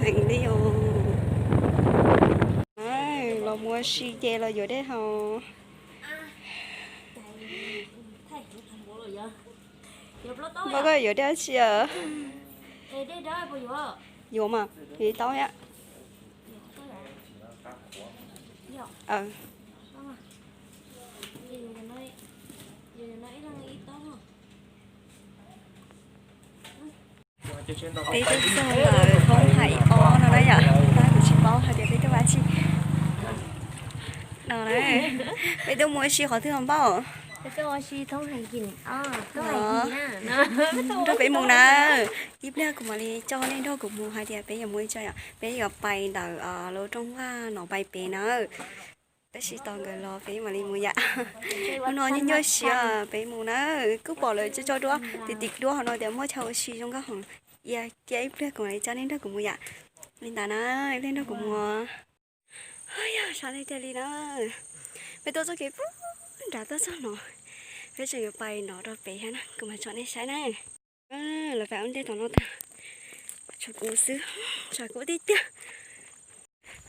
Li os. Los mus ua si ces los yuav dej haus. Npawg, koj yuav dej tsi? Yuav mas, yuav ib taub thiab. Peb twb txog ntawm thoob hais ob no na yom, tab kuv tsis paub hais tias peb tuaj ua dab tsi no na. Peb tuaj mus ua si qhov twg os npawg? Nrog peb mus na. Ib pliag kuv mam li coj nej nrog kuv mus hais tias peb yuav mus ua tsi yom. Peb yuav pais ntawm lub rooj vag no pais pem na. Tab sis tos nkawd los peb mam li mus yom. Hnub no nyuaj nyuaj siab peb mus na. Kuj pom lawv tso tso duab tim tim duab hauv no tias muaj chaw ua si zoo nkauj heev. Ib pliag kuv mam li coj nej nrog kuv mus yom. Li ntawd na, ib pliag nrog kuv mus. Yog sab tiag tiag li na. Peb tuaj txoj kev puag nrad tuaj txog no. Peb tseem yuav pais nov rau pem thiab na, kuv mam tsom nej saib na. Lawv pais ua ntej tom no tag. Tshav kub xwb, tshav kub tiag tiag.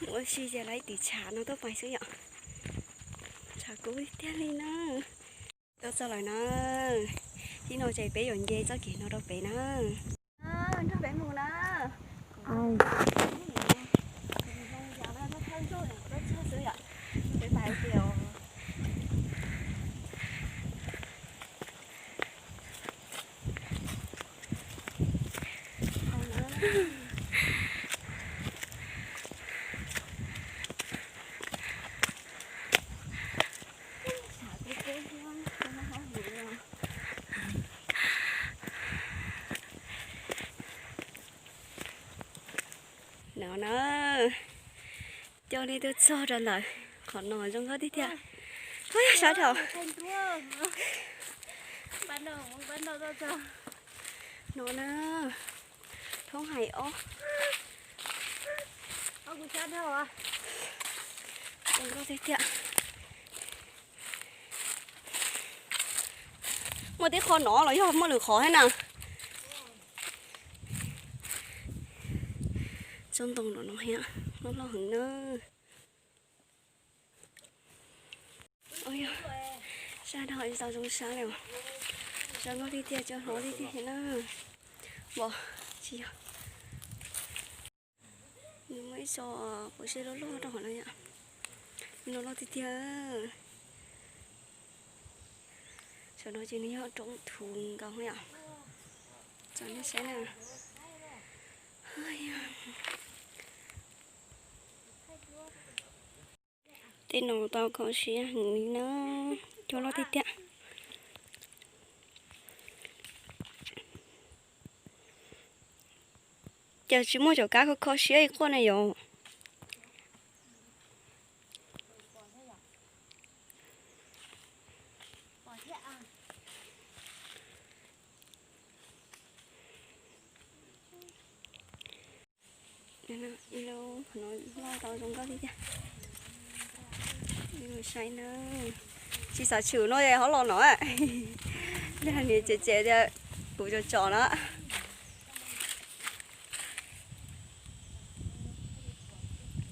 Mus ua si ces lawv ib tiv tshav no tuaj pais xwb yom. Tshav kub tiag tiag li na. Tuaj txog lawm na. Tib no ces peb yuav nce txoj kev no rau pem na. Nrog peb mus na. No na, coj nej tuaj txog rau ntawm qhov no zoo nkauj tiag tiag. Ua sab dhau. No na, thoob hais ob. Zoo nkauj tiag tiag. Muaj tib qho no los yog muaj lwm qhov thiab na. Tsob ntoo no no thiab, loj loj heev na. Sab dhau tsis tau zoo sab li. Zoo nkauj tiag tiag, cua hlob tiag tiag thiab na. Npawg, tsis yog. Nws muaj ib co quav zeb loj loj rau hauv no yom. Nws loj tiag tiag. Saum no ces nws yog roob thuv nkaus yom. Tsom nej saib na. Tej no tau kho siab heev li na. Cua loj tiag tiag. Cas tsis muaj cov kab kho kho siab ib quaj ne yom. Ib lub qhov no loj tau zoo nkauj tiag tiag. Saib na. Tsis xav tshwm no es ho los no. Niam tsev tsev tias kuv tsom tsom na.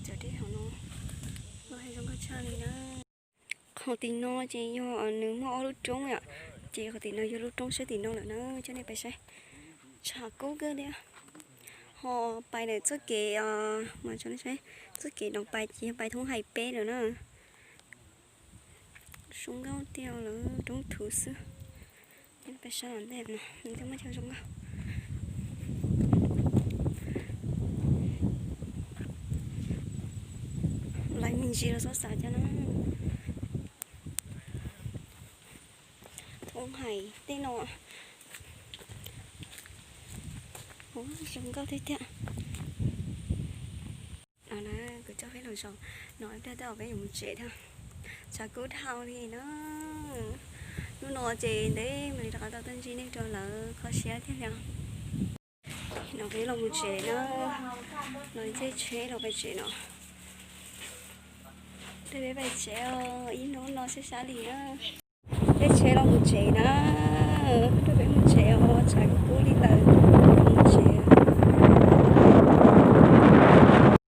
Cov dej hauv no loj heev zoo nkauj tshaj li na. Qhov tim no ces yog nws muaj ob lub roob yom, ces qhov tim no yog lub roob saib tim no lawm na, coj nej pais saib. Tshav kub kawg li. Ho pais ntawm txoj kev, mas txoj kev no pais ces yog pais thoob hais peb lawm na. Zoo nkauj tiag lawm, roob thuv xwb. Peb sab los ntej no nws twb muaj chaw zoo nkauj. Laiv me ntsis los txhob xav cas na. Thoob hais tej no. Zoo nkauj tiag tiag. No na, kuv coj peb los zaum no ib pliag tej zaum peb yuav mus tsev thiab. Tshav kub dhau li na. Hnub no ces ntev mus li rov qab tau tuaj ntsib nej rau lawv kho siab thiab li. No peb los mus tsev na. Los ncej tsheb los pais tsev no. Peb pais tsev os, ib hnub no sab sab li na. Ncej tsheb los mus tsev na. Peb mus tsev os, tshav